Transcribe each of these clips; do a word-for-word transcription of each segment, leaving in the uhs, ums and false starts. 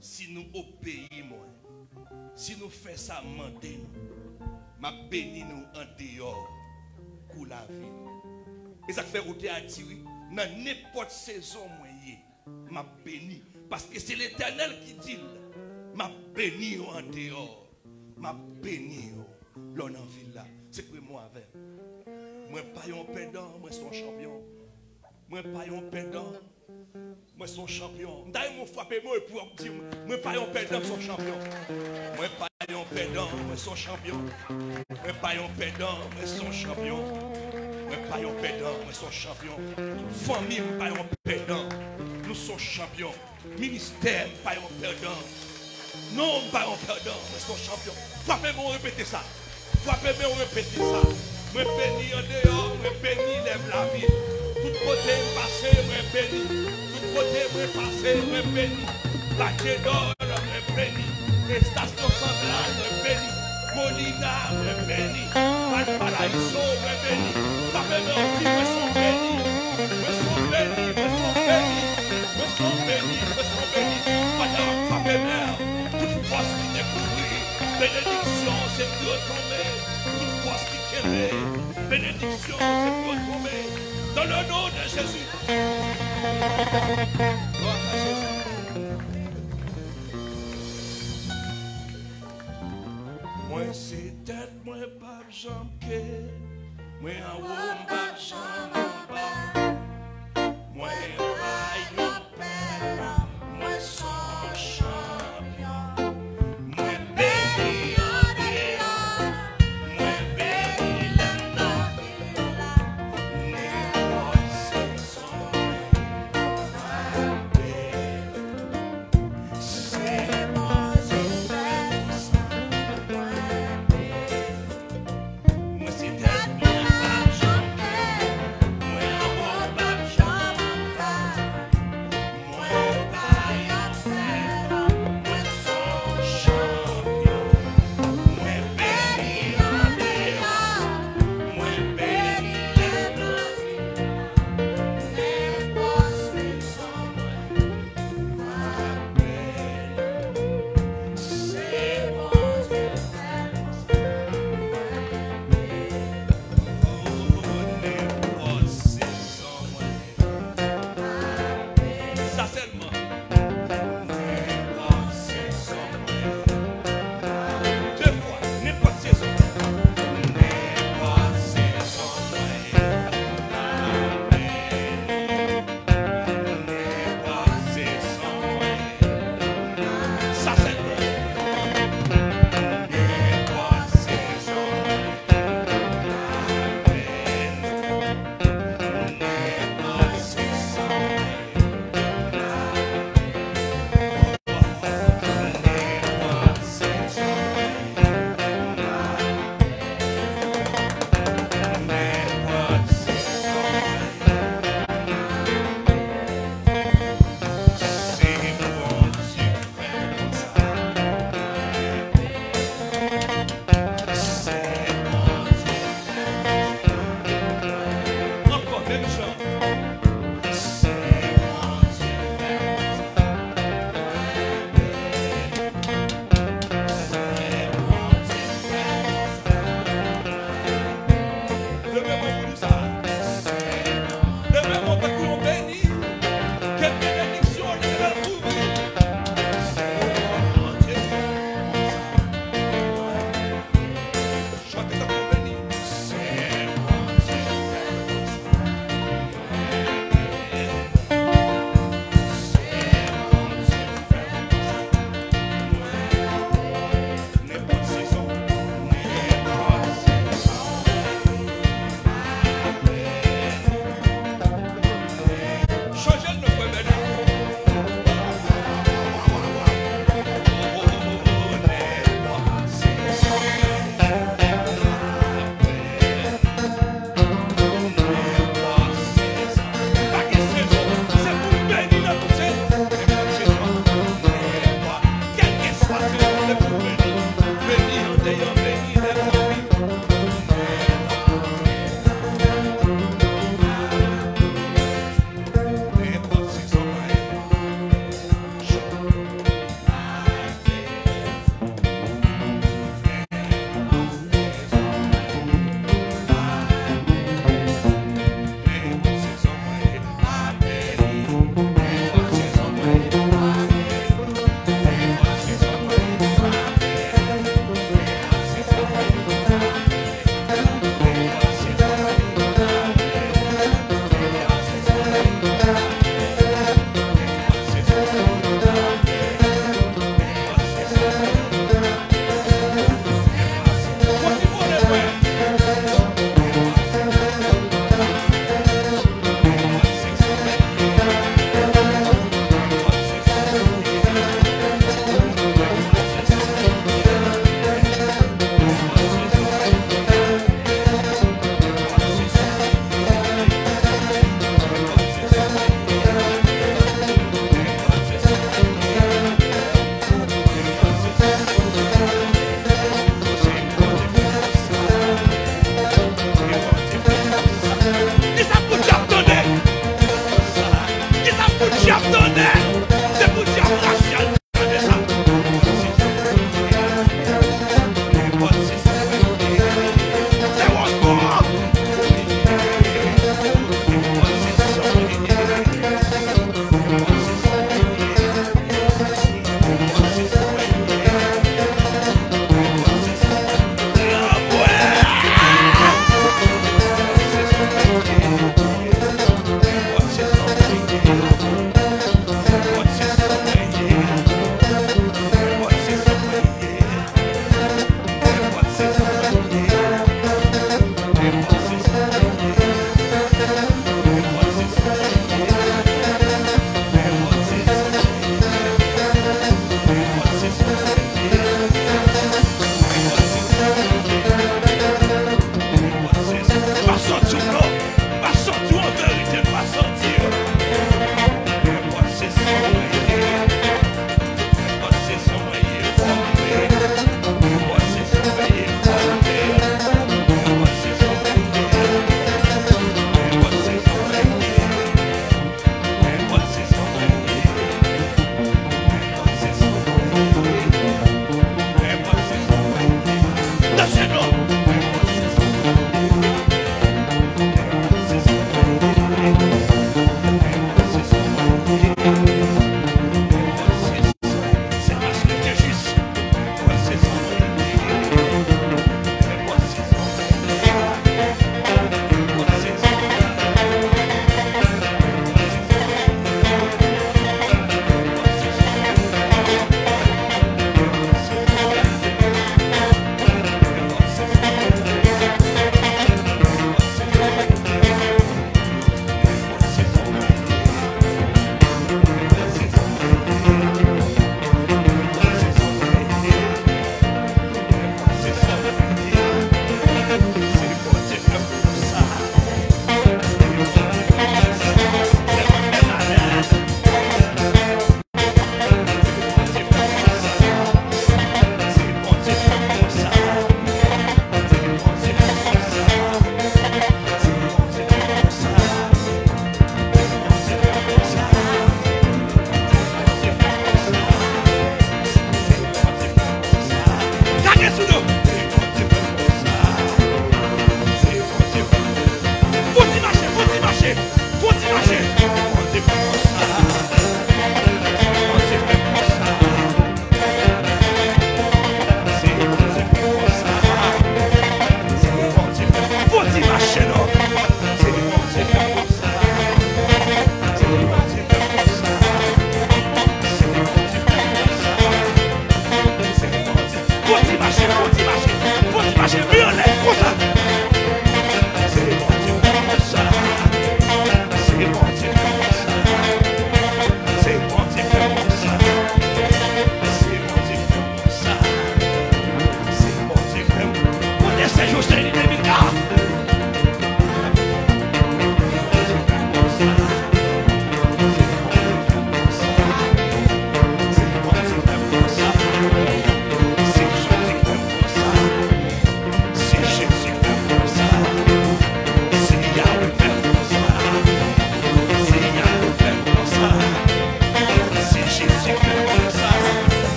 Si nou obeyi mwen, si nou fè sa m mande nou, m ap beni nou andeyò kou lavi nou. E sa k fè ou te a di wi, nan nenpòt sezon mwen ye, m ap beni. Paske se Letènèl ki di l, m ap beni yo andeyò, m ap beni yo lè w nan vil la. Sekwe mo avè m. Mwen pa yon pèdan, mwen se yon chanpyon. Mwen pa yon pèdan, mwen se yon chanpyon. M ta renmen w frape men w epi w ap di m, mwen pa yon pèdan, m se yon chanpyon. Mwen pa yon pèdan, mwen se yon chanpyon. Mwen pa yon pèdan, mwen se yon chanpyon. Mwen pa yon pèdan, mwen se yon chanpyon. Fanmi m pa yon pèdan, nou se yon chanpyon. Ministè m pa yon pèdan. Non, m pa yon pèdan, mwen se yon chanpyon. Frape men w repete sa. Frape men w repete sa. Mwen beni andeyò, mwen beni lè m lavi. Tout kote m pase, mwen beni. Tout kote mwen pase, mwen beni. Lakedò, mwen beni. Estasyon Santral, mwen beni. Molina, mwen beni. Valparaíso, mwen beni. Frape men w di, mwen se yon beni. Mwen se yon beni, mwen se yon beni. Mwen se yon beni, mwen se yon beni. Pandan w ap frape men w, tout fòs ki te kouri, benediksyon se pou yo tonbe. Tout fòs ki kenbe, benediksyon se pou yo tonbe. Dans le nom de Jésus. Glwa a Jezi. Mwen se tèt, mwen p ap janm ke. Mwen anwo, m p ap janm anba. Mwen pa yon pèdan, mwen se yon chanpyon. Mwen beni andeyò, mwen beni lè m nan vil la. Nenpòt sezon mwen, mwen beni. Se Bondye fè m sa, mwen beni. Mwen se tèt, mwen p ap janm ke. Mwen anwo, m p ap janm anba.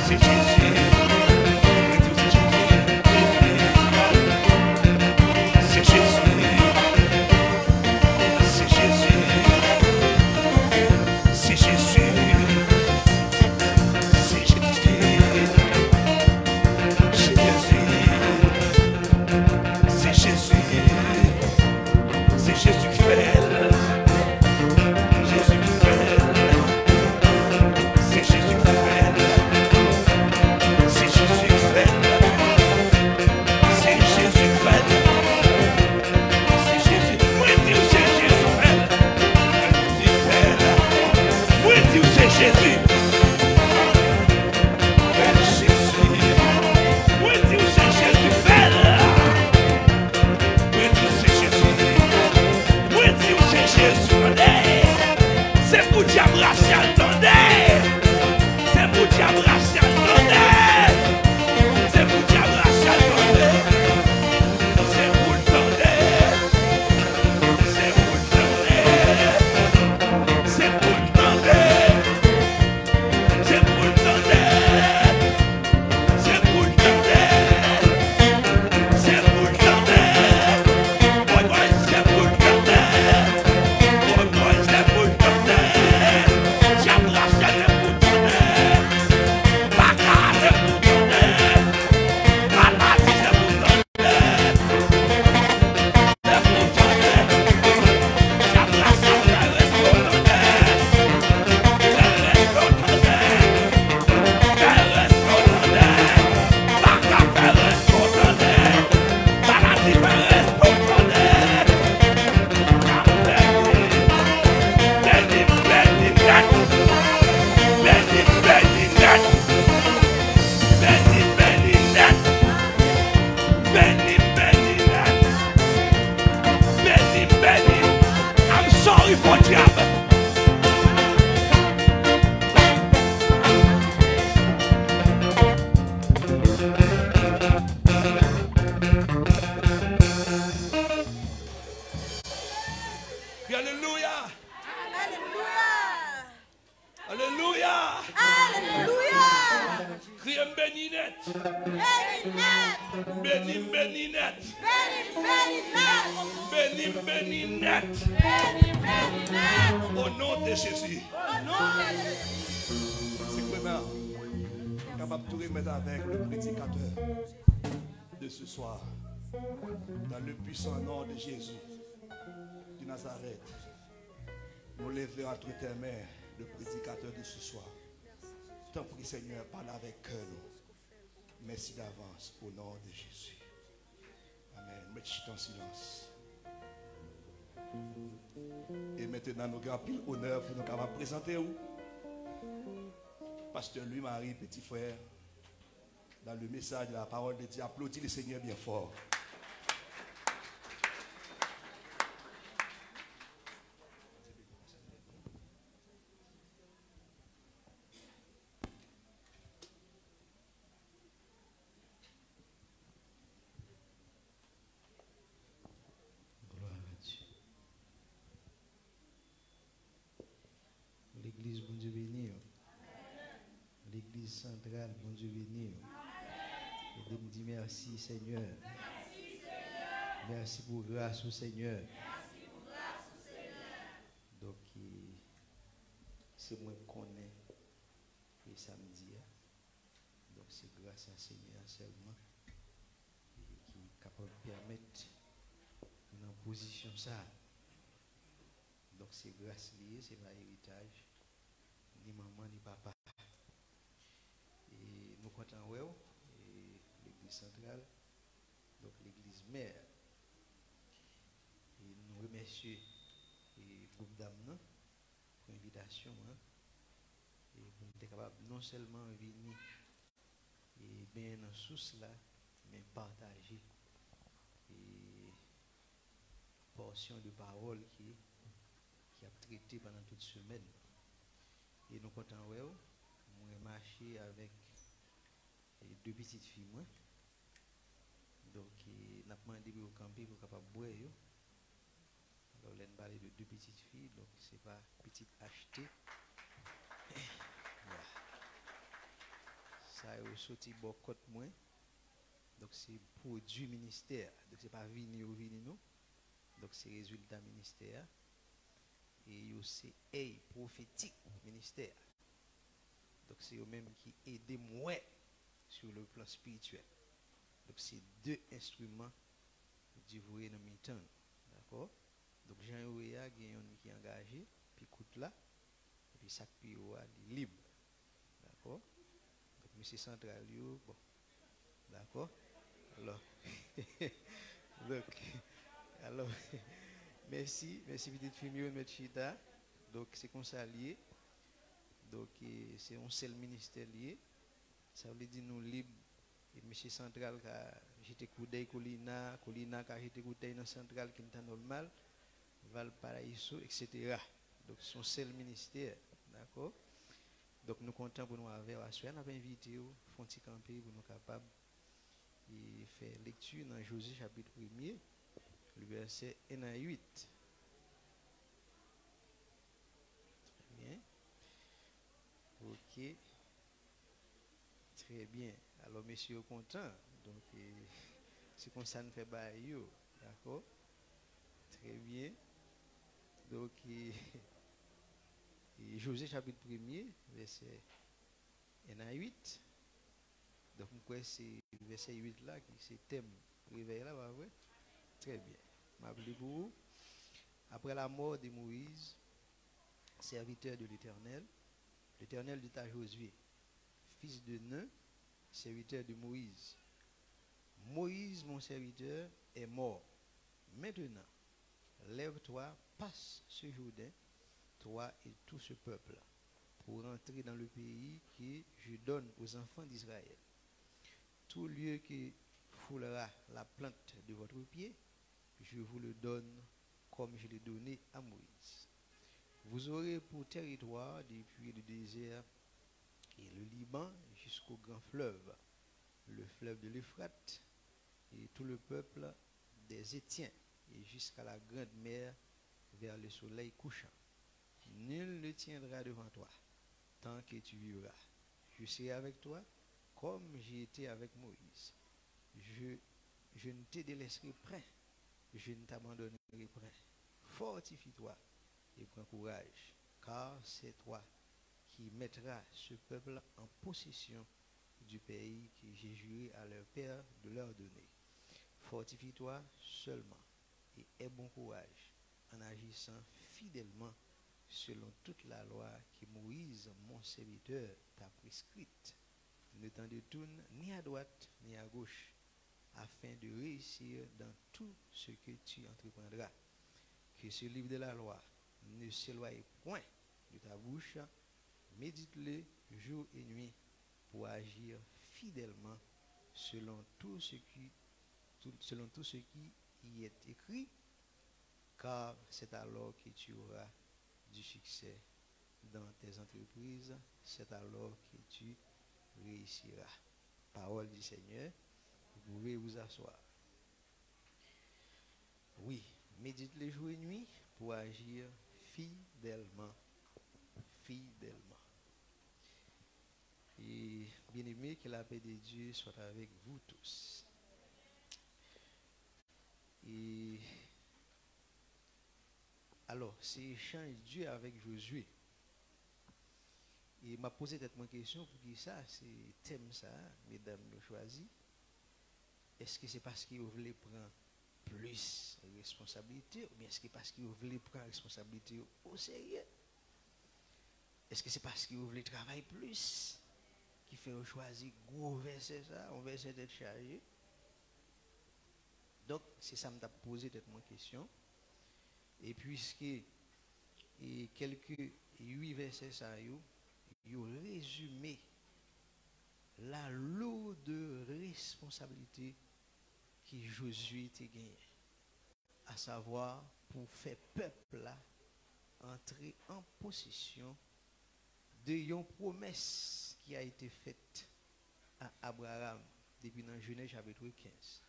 Se Jezi. Se Jezi. Se Jezi. Se Jezi. Se Jezi. Se Jezi. Se Jezi. Se Jezi k fè l. Jezi k fè l. Se Jezi k fè l. Se Jezi k fè l. Se Jezi k fè l. Se Jezi. Mwen di w se Jezi k fè l. Jezi k fè l. Mwen di w se Jezi. Fè l Jezi. Mwen di w se Jezi k fè l. Mwen di w se Jezi. Mwen di w se Jezi, tande. Se pou dyab rasyal, tande. Se pou dyab rasyal, tande. Se pou dyab rasyal, tande. Se pou l tande. Se pou l tande. Se pou l tande. Se pou l tande. Se pou l tande. Se pou l tande. Woy, woy, se pou l tande. Woy, woy, se pou l tande. Dyab rasyal, se pou l tande. Baka, se pou l tande. Maladi, se pou l tande. Beni m, beni m nèt. Beni m, beni m nèt. Beni m, beni m. I'm sorry for dyab. Alelouya. Alelouya. Alelouya. Alelouya. Kriye m beni nèt. Beni nèt. Beni m beni nèt. Beni m beni nèt. Beni m beni nèt. Beni m beni nèt. Au nom de Jésus. Au nom de Jésus. Sekreman, kapab tou remèt avèk le prédicateur de ce soir. Dans le puissant nom de Jésus de Nazareth. Nou leve antre tes mains le prédicateur de ce soir. Tanpri, Senyè, pale avèk kè nou. Mèsi davans, au nom de Jésus. Amen. Met chita an silans. E mentnan, nou gen anpil onè pou nou kapab prezante w Pastè Louis Marie, petit frère, dans le message de la parole de Dieu. Applaudis le Seigneur bien fort. Gloire à Dieu. Legliz, Bondye beni w. Legliz santral, Bondye beni w. Ede m di mèsi, Senyè. Mèsi pou gras ou, Senyè. Donk, e, se mwen k konnen e samdi a. Donk, se gras a Senyè a sèlman e ki kapab pèmèt nou nan pozisyon sa a. Donk, se gras li ye, se pa eritaj, ni manman, ni papa. E nou kontan wè w, e legliz santral, donk legliz mè. E nou remèsye, e gwoup dam nan pou envitasyon an, e pou n te kapab non sèlman vini e benyen nan sous la, men pataje e pòsyon de pawòl ki, ki ap trete pandan tout semèn. E nou kontan wè w. Mwen mache avèk e de pitit fi mwen. Donk, e, n ap mande pou yo kanpe pou yo kapab bwè yo. Alò, lè n pale de de pitit fi, donk, se pa pitit achte. Ya. yo soti bò kòt mwen. Donk, se pwodui ministè a. Donk, se pa vini yo vini, non. Donk, se rezilta ministè a. E yo se èy pwofetik ministè a. Donk, se yo menm ki ede m wè sur le plan spirituel. Donk, se de enstriman Bondye voye nan mitan nou. Dakò? Donk, jan yo ye a, gen youn ki angaje, pi kout la, epi sa k pi wo a, li lib. Dakò? Donk, mesye santral yo, bon. Dakò? Alò, donk, alò, mèsi, mèsi pitit fi m yo, mèt chita. Donk, se konsa l ye. Donk, e, se yon sèl ministè l ye. Sa vle di nou lib. E mesye santral ka jete koudèy Kolina, Kolina ka jete koudèy nan santral, Quinta Normal, Valparaíso, et cetera. Donk, se yon sèl ministè, dakò? Donk, nou kontan pou nou avè w aswè a. N ap envite w fè yon ti kanpe pou nou kapab, e, fè lekti nan Jozye chapit premye, vèsè en a uit. Trè byen. Ok. Trè byen. Alò, mesye yo kontan. Donk, e, se konsa n fè bagay yo. Dakò? Trè byen. Donk, e, e, Jozye chapit premye, vèsè en a uit. Donk, m kwè se vèsè uit la ki se tèm revèy la, pa vre? Trè byen. M ap li pou ou. Après la mort de Moïse, serviteur de l'Éternel, l'Éternel dit à Josué, fils de Nun, serviteur de Moïse, Moïse, mon serviteur, est mort. Maintenant, lève-toi, passe ce Jourdain, toi et tout ce peuple, pour entrer dans le pays que je donne aux enfants d'Israël. Tout lieu que foulera la plante de votre pied, je vous le donne comme je l'ai donné à Moïse. Vous aurez pour territoire depuis le désert et le Liban jusqu'au grand fleuve, le fleuve de l'Euphrate, et tout le peuple des Hétiens, et jusqu'à la grande mer vers le soleil couchant. Nul ne tiendra devant toi tant que tu vivras. Je serai avec toi comme j'ai été avec Moïse. Je, je ne te délaisserai point, je ne t'abandonnerai point. Fortifie-toi et prends courage, car c'est toi qui mettras ce peuple en possession du pays que j'ai juré à leur père de leur donner. Fortifie-toi seulement et aie bon courage en agissant fidèlement selon toute la loi que Moïse, mon serviteur, t'a prescrite. Ne t'en détourne ni à droite ni à gauche, afin de réussir dans tout ce que tu entreprendras. Que ce livre de la loi ne s'éloigne point de ta bouche, médite-le jour et nuit pour agir fidèlement selon tout ce qui, tout, selon tout ce qui y est écrit, car c'est alors que tu auras du succès dans tes entreprises, c'est alors que tu réussiras. Parole du Seigneur, vous pouvez vous asseoir. Oui, médite le jour et nuit pour agir fidèlement. Fidèlement. Et bien-aimés, que la paix de Dieu soit avec vous tous. E alò, se echanj Dye avèk Jozye. E m ap poze tèt mwen kesyon, poukisa se tèm sa a medam yo chwazi? Èske se paske yo vle pran plis responsablite, oubyen èske paske yo vle pran responsablite yo oserye? Èske se paske yo vle travay plis ki fè yo chwazi gwo vèsè sa a, yon vèsè tèt chaje? Donk, se sa m t ap poze tèt mwen kesyon. E piske, e, kèlke uit vèsè sa yo, yo rezime la lourde responsablite ke Jozye te genyen, asavwa pou fè pèp la antre an posesyon de yon pwomès ki a été faite à Abraham depi nan Jenèz chapit kenz.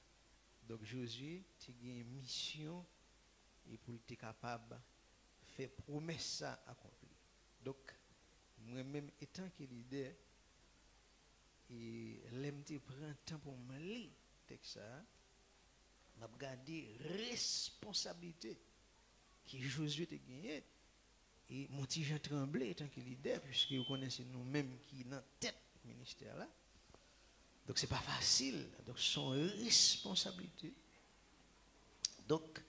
Donk, Jozye te gen misyon e pou l te kapab fè pwomès sa akonpli. Donk, mwen menm, etanke lidè, E lè m te pran tan pou m li tèks sa a, m ap gade responsablite ke Jozye te genyen. E m on ti jan tranble antanke lidè, piske ou konnen se nou menm ki nan tèt ministè la. Donk, se pa fasil. Donk, se yon responsablite. Donk,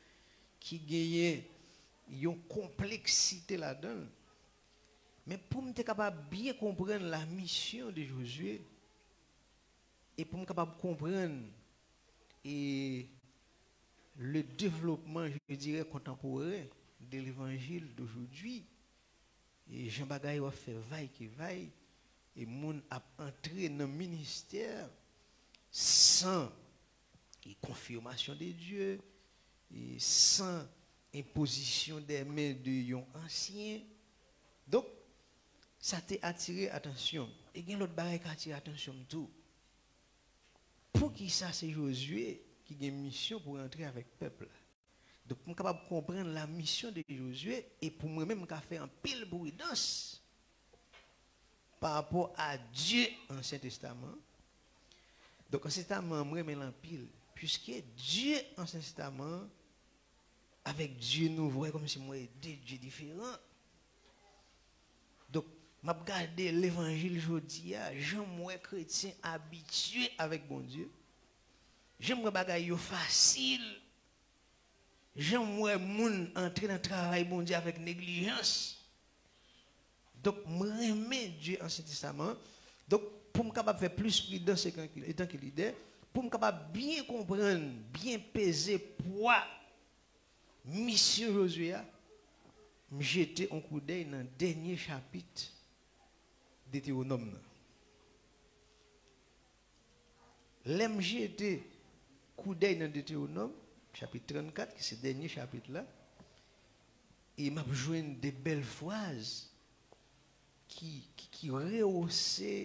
ki genyen yon konpleksite ladan l. Men pou m te kapab byen konprann la mission de Josué, e pou m kapab konprann e le développement, je dirais, contemporain de l'évangile d'aujourd'hui, e jan bagay yo ap fè vay ki vay, e moun ap antre nan ministè san e confirmation de Dieu, e san imposition des mains de yon ansyen. Donk, sa te atire atansyon m. E gen lòt bagay ki atire atansyon m tou. Poukisa se Jozye ki gen misyon pou rantre avèk pèp la? Donk, pou m kapab konprann la mission de Josué, e pou mwen menm, m ka fè anpil pridans pa rapò a Dye Ansyen Testaman. Donk, Ansyen Testaman, mwen renmen l anpil, piske Dye Ansyen Testaman avèk Dye nouvo a, kòmsi m wè de Dye diferan. Donk, m ap gade levanjil jodi a, jan m wè kretyen abitye avèk Bondye, jan m wè bagay yo fasil, jan m wè moun antre nan travay Bondye avèk neglijans. Donk, m renmen Dye Ansyen Testaman an. Donk, pou m kapab fè plis pridans etan ke, etan ke lidè, pou m kapab byen konprann, byen peze pwa misyon Jozye a, m jete yon koudèy nan dènye chapit Detewonòm nan. Lè m jete koudèy nan Detewonòm, chapit trannkat, ki se dènye chapit la, e m ap jwenn de bèl fraz ki, ki, ki rewose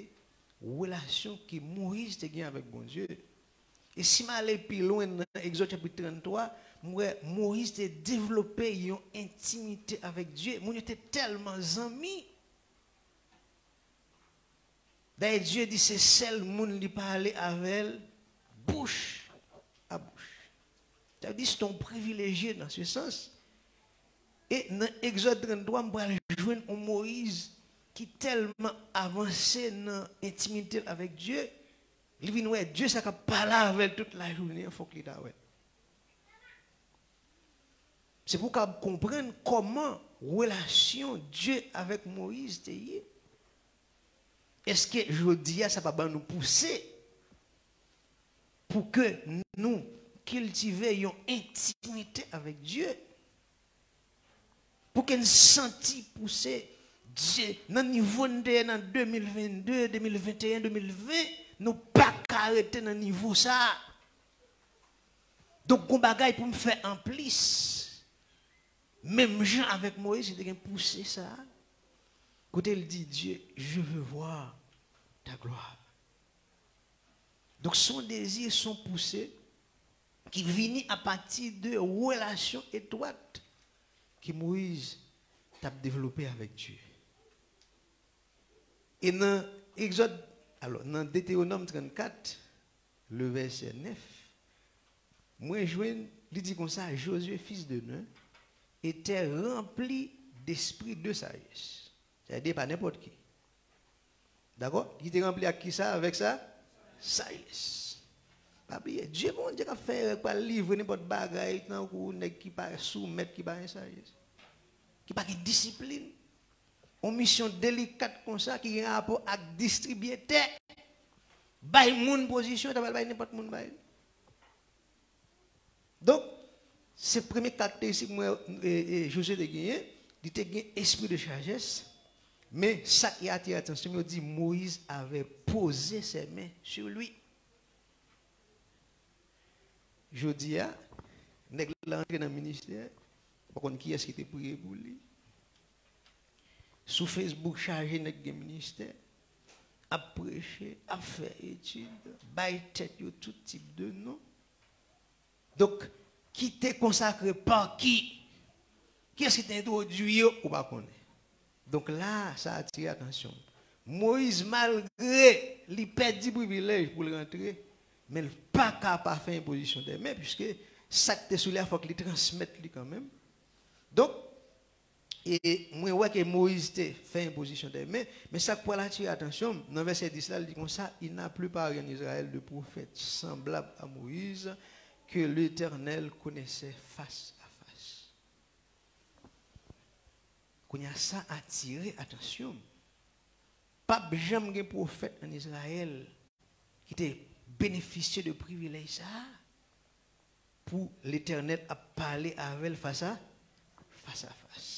relasyon ke Moyiz te gen avèk Bondye. E si m ale pi lwen nan Egzòd chapit tranntwa, m wè Moyiz te devlope yon entimite avèk Dye. Moun yo te tèlman zanmi. Dayè, Dye di se sèl moun li pale avè l bouch a bouch. Sa vle di, se yon privilejye nan se sans. E nan Egzòd tranntwa, m pral jwenn yon Moyiz ki tèlman avanse nan entimite l avèk Dye, li vin wè Dye sa k ap pale avè l tout lajounen an, fòk li ta wè l. Se pou w kapab konprann kòman relasyon Dye avèk Moyiz te ye. Èske jodi a sa pa ban nou pouse pou ke nou kiltive yon entimite avèk Dye? Pou ke n santi pouse Dye nan nivo n te ye nan de mil vennde, de mil venteyen, de mil ven, nou pa ka rete nan nivo sa a. Donk, gon bagay pou m fè anplis. Menm jan avèk Moyiz, li te gen pouse sa a. Kote l di, Dye, je veux voir ta gloire. Donk, se yon dezi, se yon pouse ki vini apati de relasyon etwat ke Moyiz t ap devlope avèk Dye. E nan Egzòd, alò, nan Detewonòm trannkat, le vèsè nèf, mwen jwenn, li di konsa, Josué, fils de Nun, était rempli d'esprit de sagesse. Sa vle di, pa nenpòt ki. Dakò? Ki te ranpli ak kisa? Avèk sa? Sajès. Pa bliye, Dye Bondye k ap fè erè, k pral livre nenpòt bagay, tankou nèg ki pa soumèt, ki pa gen sajès, ki pa gen disiplin. Yon misyon delikat konsa ki gen rapò ak distribye tè, bay moun pozisyon, ta pral bay nenpòt moun bay. Donk, se premye karakteristik mwen, e, e, Jozye te genyen, li te gen espri de sajès, men sa ki atire atansyon m, yo di, Moïse avait posé ses mains sur lui. Jodi a, nèg la antre nan ministè, ou pa konn kiyès ki te priye pou li. Sou Facebook chaje nèg gen ministè, ap preche, ap fè etid, bay tèt yo tout tip de non. Donk, ki te konsakre pa ki? Kiyès ki te entwodui yo? Ou pa konnen. Donk la, sa atire atansyon m. Moyiz, malgre li pèdi privilèj pou l rantre, men l pa ka pa fè enpozisyon dè men, piske sa k te sou li a, fòk li transmèt li kanmenm. Donk, e mwen wè ke Moyiz te fè enpozisyon dè men, men sa k pral atire atansyon m, nan vèsè dis la, li di konsa, Il n'a plus paru en Israël de prophète semblable à Moïse, que l'Éternel connaissait face à face. Kounye a, sa atire atansyon m. P ap janm gen pwofèt ann Izrayèl ki te benefisye de privilèj sa a pou Letènèl ap pale avè l fas a fas a fas.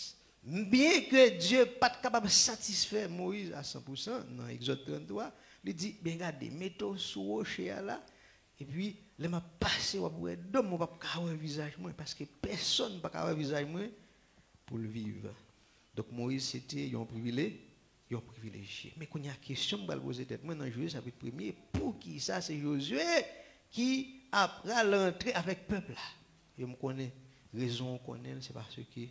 Byenke Dye pa t kapab satisfè Moyiz a san pou san nan Egzòd tranntwa, li di, "Byen gade, mete w sou woche a la, epi lè m ap pase, w ap wè do m, w p ap ka wè vizaj mwen, paske pèsonn pa ka wè vizaj mwen pou l viv." Donk, Moyiz se te yon privile-, yon privilejye. Men kounye a, kesyon m pral poze tèt mwen nan Jozye chapit premye, poukisa se Jozye ki ap pral rantre avèk pèp la? E m konnen rezon, w konnen l, se paske,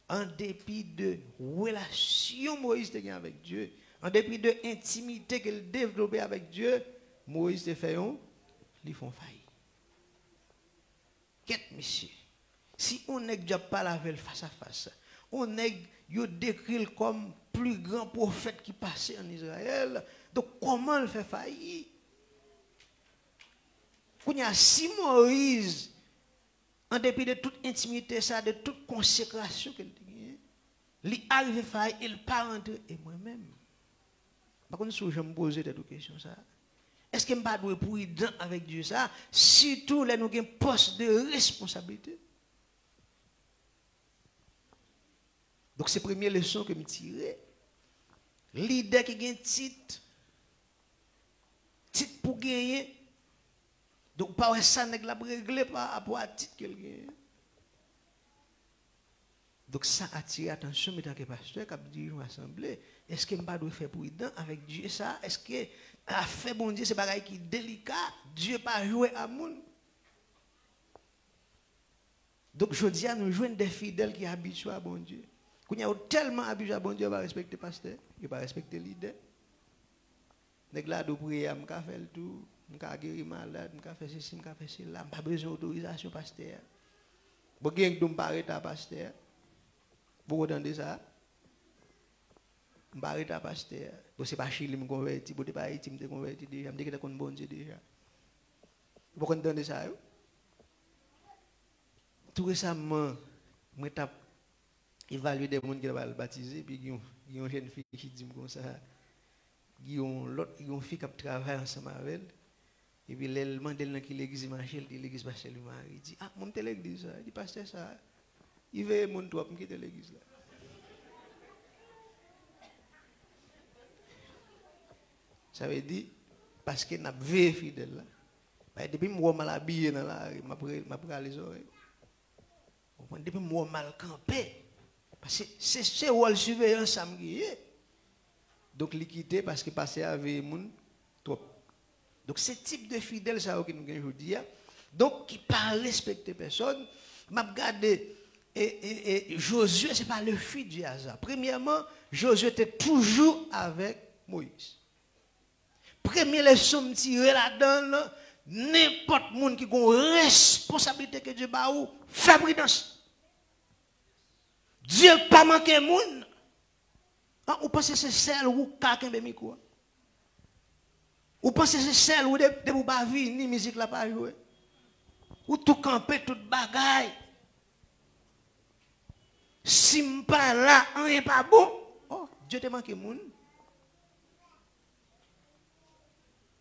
an depi de relasyon Moyiz te gen avèk Dye, an depi de entimite ke l devlope avèk Dye, Moyiz te fè yon, li fè yon fayi. Kèt, mesye. Si yon nèg Dye ap pale avè l fas a fas, yon nèg yo dekri l kòm pli gran pwofèt ki pase ann Izrayèl, donk kòman l fè fayi? Kounye a, si Moyiz, an depi de tout entimite sa, de tout konsekrasyon ke l te genyen, li arive fayi e l pa rantre, e mwen menm? M pa konn si w janm poze tèt ou kesyon sa a. Èske m pa dwe pridan avèk Dye sa, sitou lè nou gen pòs de responsablite? Donk, se premye leson ke m tire. Lidè ki gen tit, tit pou genyen. Donk, ou pa wè sa nèg la ap regle pa rapò a tit ke l genyen. Donk, sa atire atansyon m antanke pastè k ap dirije yon asanble. Èske m pa dwe fè pridan avèk Dye sa? Èske afè Bondye se bagay ki delika? Dye pa jwe a moun. Donk, jodi a, nou jwenn de fidèl ki abitye a Bondye. Kounye a, yo tèlman abitye a Bondye, yo pa respekte pastè, yo pa respekte lidè. Nèg la di w, "Priyè a, m ka fè l tou, m ka geri malad, m ka fè sesi, m ka fè sela, m pa bezwen otorizasyon pastè a." Bon, gen k di w, "M pa reta pastè a." Bon, ou tande sa? "M pa reta pastè a." Bon, se pa Chili m konvèti, bon, depi Ayiti m te konvèti deja, m te gentan konn Bondye deja. Ou pa konn tande sa yo? Tou resaman, mwen t ap evalye de moun ki t ap al batize, epi gen yon, gen yon jèn fi ki di m konsa, gen yon lòt, gen yon fi k ap travay ansanm avè l, epi lè l mande l nan ki legliz li mache, l di legliz pastè Louis Marie. Li di, "Ah, mwen m te legliz sa." Li di, "Pastè sa, li veye moun twòp, m kite legliz la." Sa vle di, paske n ap veye fidèl la. Paske depi m wè w mal abiye nan lari, m ap re-, m ap rale zòrèy. Konprann? Depi m wè w mal kanpe, paske se, se wòl siveyans sa m genyen. Donk, li kite paske pastè a veye moun twòp. Donk, se tip de fidèl sa yo ke nou gen jodi a. Donk, ki pa respekte pèsòn. M ap gade, e, e, e, Jozye, se pa le fruit du hasard. Premyèman, Jozye te toujou avèk Moyiz. Premye leson m tire ladan l, nenpòt moun ki gon responsablite ke Dye ba ou, fè pridans. Dye pa manke moun. An, ou panse se sèl ou k ka kenbe mikwo a? Ou panse se sèl ou, de-, depi ou pa vini, mizik la pa jwe? Ou tou kanpe tout bagay. Si m pa la, anyen pa bon. Oh, Dye te manke moun.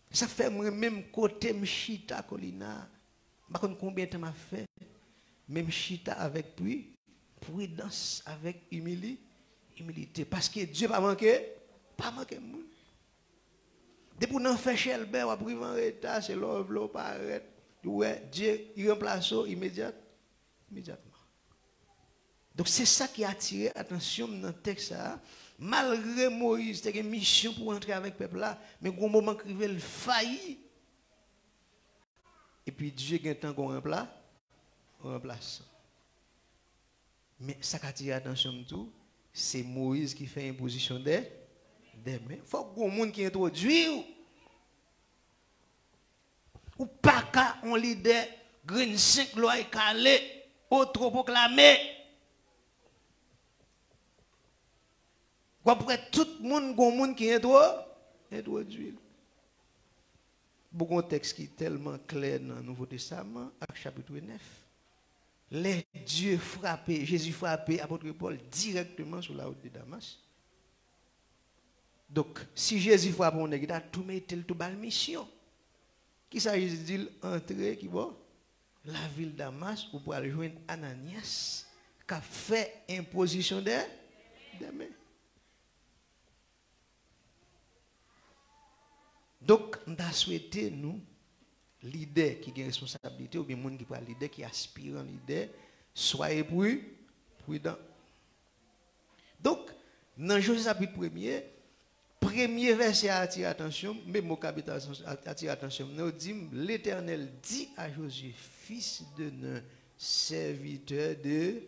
Sa fè mwen menm kote m chita kolina, m pa konn konbyen tan m ap fè, men m chita avèk pri-, pridans, avèk imili-, imilite. Paske Dye pa manke, pa manke moun. Depi w nan fè chèlbè, w ap rive anreta, se lè w vle w parèt, ou wè Dye, li ranplase w imedyat, imedyatman. Donk, se sa ki atire atansyon m nan tèks sa a. Malgre Moyiz te gen misyon pou antre avèk pèp la, men gon moman k rive l fayi. Epi Dye gentan gon ranpla-, ranplasan. Men sa k atire atansyon m tou, se Moyiz ki fè enpozisyon dè, dèmen. Fòk gon moun ki entwodwi w. Ou pa ka yon lidè grenn senk lòy kale, otwopoklame. W ap wè tout moun, gon moun ki entwo, entwodwi l. Bon, gon tèks ki tèlman klè nan Nouvo Testaman, Ak chapit nèf. Lè Dye frape, Jezi frape apot Pòl dirèkteman sou lawout de Damas. Donk, si Jezi frape yon nèg, li ta tou mete l, tou ba l misyon. Kisa Jezi di l? Antre ki bò? Lavil Damas, ou pral jwenn Ananyas k ap fè enpozisyon dè, dè men. Donk, m ta swete nou, lidè ki gen responsablite oubyen moun ki pral lidè, ki aspiran lidè, swaye pri, pridan. Donk, nan Jozye chapit premye, premye vèsè a atire atansyon m, men mo k abite atire atansyon m nan, yo di m, Letènèl di a Jozye, fils de Nun, serviteur de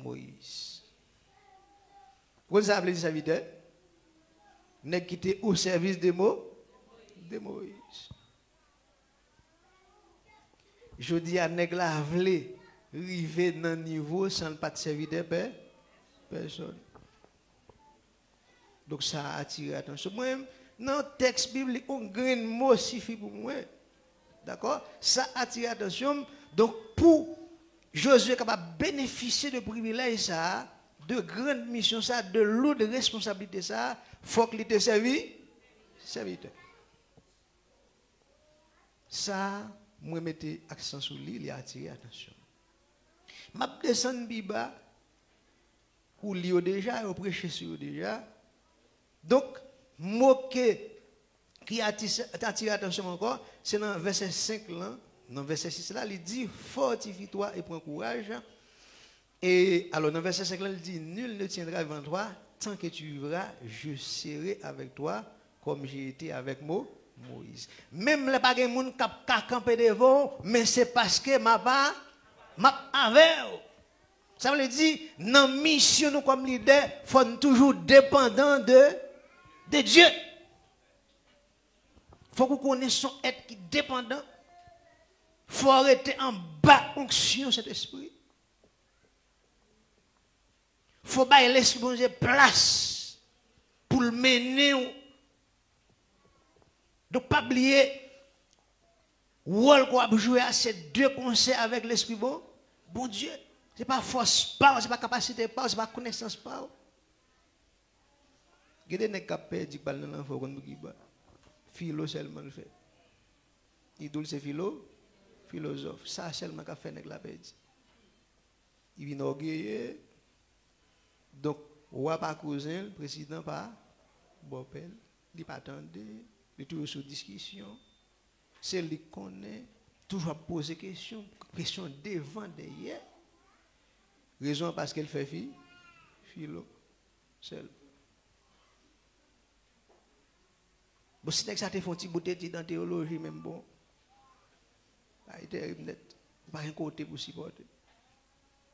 Moïse. Ou konn sa vle di sèvitè? Nèg ki te o sèvis de Mo, de Moyiz. Jodi a, nèg la vle rive nan nivo san l pa t sèvitè pè, pèsòn. Donk, sa atire atansyon mwen. Nan tèks biblik, yon grenn mo sifi pou mwen. Dakò? Sa atire atansyon m. Donk, pou Jozye kapab benefisye de privilèj sa a, de grann misyon sa a, de loud responsablite sa a, fòk li te sèvi, sèvitè. Sa a, mwen mete aksan sou li, li atire atansyon m. M ap desann pi ba, ou li yo deja, yo preche sou yo deja. Donk, mo ke, ki ati-, atire atansyon m ankò, se nan vèsè senk lan, nan vèsè sis la, li di, Fortifie-toi et prends courage. E alò, nan vèsè senk lan, li di, Nul ne tiendra devant toi tant que tu vivras, je serai avec toi comme j'ai été avec Mo, Moïse. Menm lè pa gen moun k ap ka kanpe devan w, men se paske m ap a-, m ap avè w. Sa vle di, nan misyon nou kòm lidè, fò n toujou depandan de, de Dye. Fòk ou konnen se yon èt ki depandan. Fò w rete anba onksyon Sentespri. Fò w bay Lespri Bondye plas pou l mennen w. Donk, pa bliye, wòl ke w ap jwe a, se de konsè avèk Lespri Bon, Bondye. Se pa fòs pa w, se pa kapasite pa w, se pa konesans pa w. Gen de nèg k ap pèdi, k pral nan lanfè, ou konn pou ki bò? Filo sèlman l fè. Idòl se filo, filozòf. Sa sèlman k ap fè nèg la pèdi. Li vin ògeye. Donk, wa pa kouzen l, prezidan pa bòpè l. Li pa tande, li toujou sou diskisyon. Se li k konnen, toujou ap poze kesyon, kesyon devan, dèyè. Rezon an paske l fè fi, filo, sèl. Bon, si nèg sa te fè yon ti bout etid an teyoloji, menm bon, bagay terib nèt. Ou pa gen kote pou sipòte.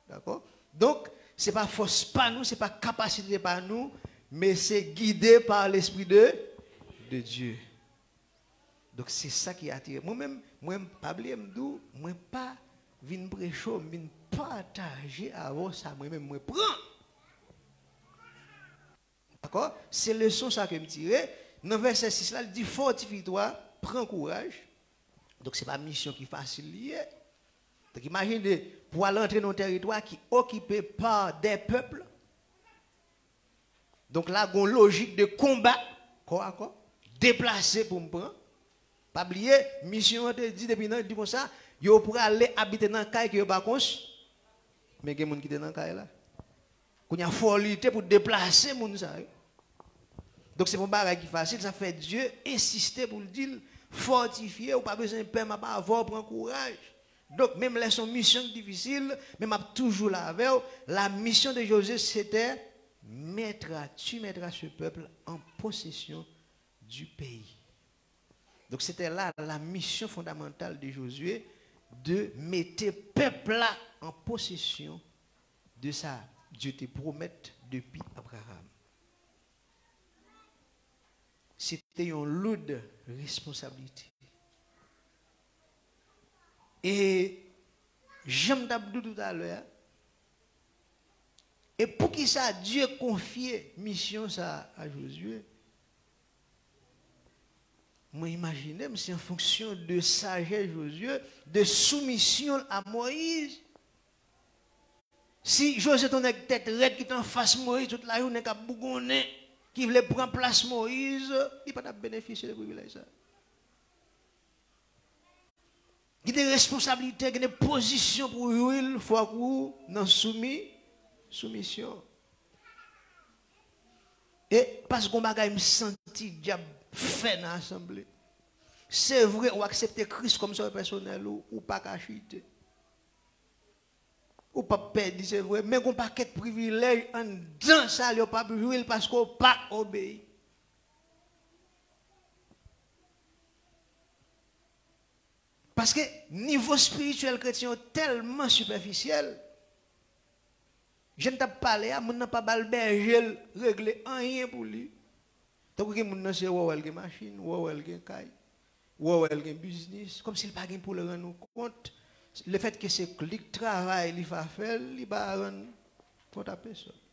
Dakò? Donk, se pa fòs pa nou, se pa kapasite pa nou, men se gide pa Lespri de, de Dye. Donk, se sa ki atire. Mwen menm, mwen pa bliye m di w, mwen pa vin preche w, m vin pataje avè w sa mwen menm mwen pran. Dakò? Se leson sa ke m tire. Nan vèsè sis la, li di, Fortifie-toi, pran kouraj. Donk, se pa misyon ki fasil li ye. Donk, imajine, pou al antre nan yon tèritwa ki okipe pa de pèp. Donk, la, gon lojik de konba, kò a kò, deplase pou m pran. Pa bliye, misyon an te di depi nan, di konsa, yo prale abite nan kay ke yo pa kons-, men gen moun ki te nan kay la. Kounye a, fò w lite pou deplase moun sa yo. Donk, se pa yon bagay ki fasil, sa fè Dye ensiste pou l di l, fòtifye, ou pa bezwen pè, m ap avè w, pran kouraj. Donk, menm lè se yon misyon ki difisil, men m ap toujou la avè w. La mission de Josué, c'était, mettras, tu mettras ce peuple en possession du pays. Donk, c'était là la mission fondamentale de Josué, de mete pèp la an posesyon de sa Dye te pwomèt depi Abraram. se te yon loud responsablite. E jan m t ap di w toutalè a, e poukisa Dye konfye misyon sa a a Jozye? Mwen imajine m, se an fonksyon de sajès Jozye, de soumisyon l a Moyiz. Si Jozye te yon nèg tèt rèd ki te anfas Moyiz tout lajounen, k ap bougonnen, ki vle pran plas Moyiz, li pa t ap benefisye de privilèj sa. Gen de responsablite, gen de pozisyon pou w jwi l, fòk ou nan soumi, soumisyon. E paske yon bagay m santi dyab fè nan asanble. Se vre, ou aksepte Kris kòm sovè pèsonèl ou, ou pa ka chite. Ou p ap pèdi, se vre, men gon pakèt privilèj anndan sa yo p ap jwi l paske w pa obeyi. Paske nivo espirityèl kretyen yo tèlman sipèfisyèl, jan n t ap pale a, moun nan pa ba l bèje l regle anyen pou li. Tankou gen moun nan se wè w wè l gen machin, wè w wè l gen kay, wè w wè l gen biznis, kòmsi l pa gen pou l rann ou kont. Lefètke se li k travay, li pa fè l, li pa rann kont a pèsòn.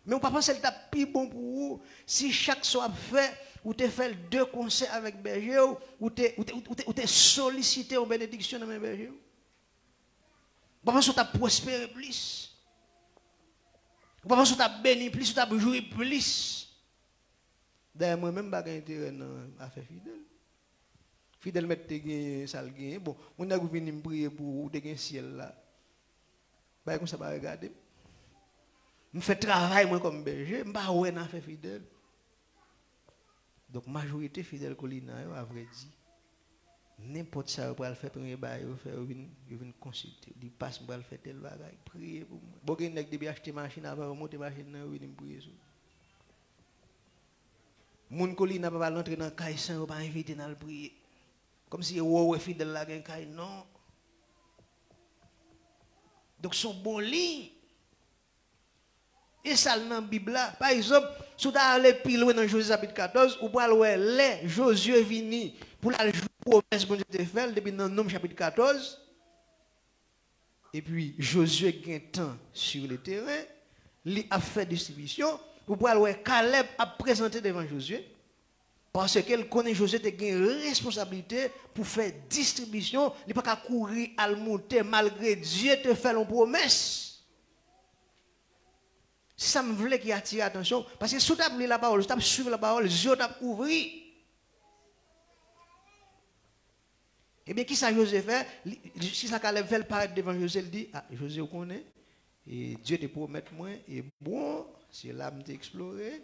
Men ou pa panse l t ap pi bon pou ou si chak sa w ap fè, ou te fè l de konsè avèk bèje w, ou te, ou te, ou te, ou te solisite yon benediksyon nan men bèje w? Ou pa panse w t ap pwospere plis? Ou pa panse w t ap beni plis, ou t ap jwi plis? Dayè, mwen menm, m pa gen enterè nan afè Fidèl. Fidèl mèt te genyen sa l genyen. Bon, yon nèg ou vini m priye pou ou, ou te gen syèl la. Bagay konsa pa regade m. M fè travay mwen kòm bèje, m pa wè nan afè Fidèl. Donk, majorite Fidèl Colina yo, a vrè di, nenpòt sa yo pral fè, premye bagay yo fè, yo vin, yo vin konsilte. Li pas, m pral fè tèl bagay, priye pou mwen. Bon, gen nèg depi achte machin, avan yo monte machin nan, yo vini m priye sou li. Moun Colina pa pral rantre nan kay san yo pa envite n al priye. Kòmsi yo wè Fidèl la gen kay, non. Donk, se yon bon liy. E sa l nan Bib la. Pa egzanp, si w ta ale pi lwen nan Jozye chapit katòz, ou pral wè lè Jozye vini pou l al jwi pwomès Bondye te fè l depi nan Nonm chapit katòz. Epi Jozye gentan sur le terrain, li ap fè distribisyon. Ou pral wè Kalèb ap prezante devan Jozye, paske l konnen Jozye te gen responsablite pou fè distribisyon, li pa ka kouri al moute malgre Dye te fè l yon pwomès. Se sa m vle ki atire atansyon w, paske si w t ap li lapawòl, si w t ap swiv lapawòl, zye w t ap ouvri. Ebyen, kisa Jozye fè? Li, kisa Kalèb fè? L parèt devan Jozye, l di, a, Jozye, ou konnen, e, Dye te pwomèt mwen, e bon, se la m te eksplore.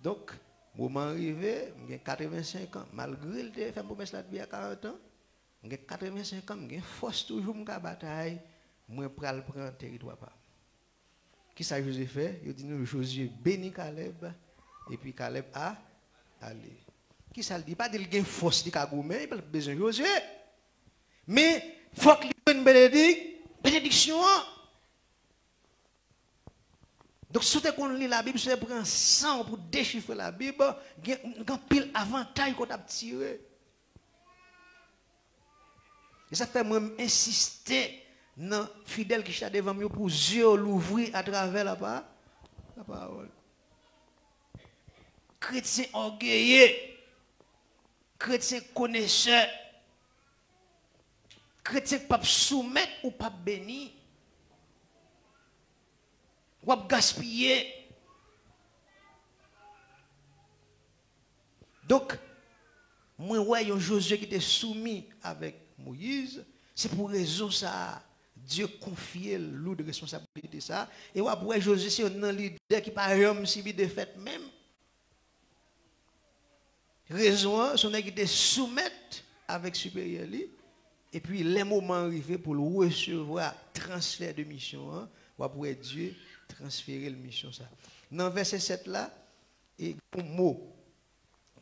Donk, moman an rive, m gen katrevensenk an, malgre l te fè m pwomès la depi a karant an, m gen katrevensenk an, m gen fòs toujou, m ka batay, mwen pral pran tèritwa pa m. Kisa Jozye fè? Yo di nou Jozye beni Kalèb, epi Kalèb a, ale. Kisa l di? Pa di l gen fòs, li ka goumen, li pa bezwen Jozye. Men, fòk li jwenn benedik-, benediksyon an. Donk, si w te konn li Labib, si w te pran san w pou dechifre Labib, gen, gen anpil avantaj ke w t ap tire. E sa k fè mwen m ensiste nan fidèl ki chita devan m yo pou zye yo louvri atravè lapa-, lapawòl. Kretyen ògeye, kretyen konesè, kretyen k p ap soumèt ou p ap beni. W ap gaspiye. Donk, mwen wè yon Jozye ki te soumi avèk Moyiz. Se pou rezon sa a, Dye konfye l loud responsablite sa a. E w ap wè Jozye se youn nan lidè ki pa janm sibi defèt menm. Rezon an, se yon nèg ki te soumèt avèk siperyè li. Epi, lè moman an rive pou l resevwa transfè de misyon an, w ap wè Dye transfere l misyon sa a. Nan vèsè sèt la, e gon mo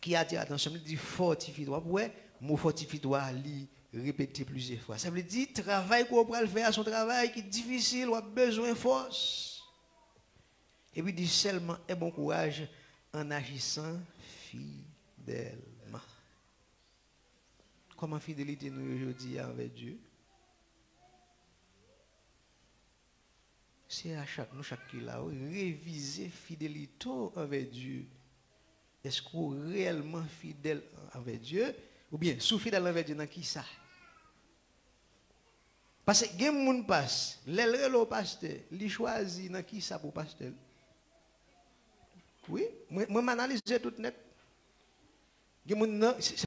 ki atire atansyon m, li di fòtifitwa. W ap wè mo fòtifitwa a, li repete plizyè fwa. Sa vle di, travay ke w pral fè a, se yon travay ki difisil, w ap bezwen fòs. Epi di sèlman, aie bon courage en agissant fi-, fidèlman. Kòman fidelite nou yo jodi a anvè Dye? Se a chak nou chak ki la, wi, revize fidelite w anvè Dye. Èske w reyèlman fidèl anvè Dye? Oubyen, si w fidèl anvè Dye, nan ki sa? Paske gen moun pas, lè l rele w pastè, li chwazi nan ki sa pou pastè l. Wi, mwen, mwen m analize tout nèt. Gen moun nan, se,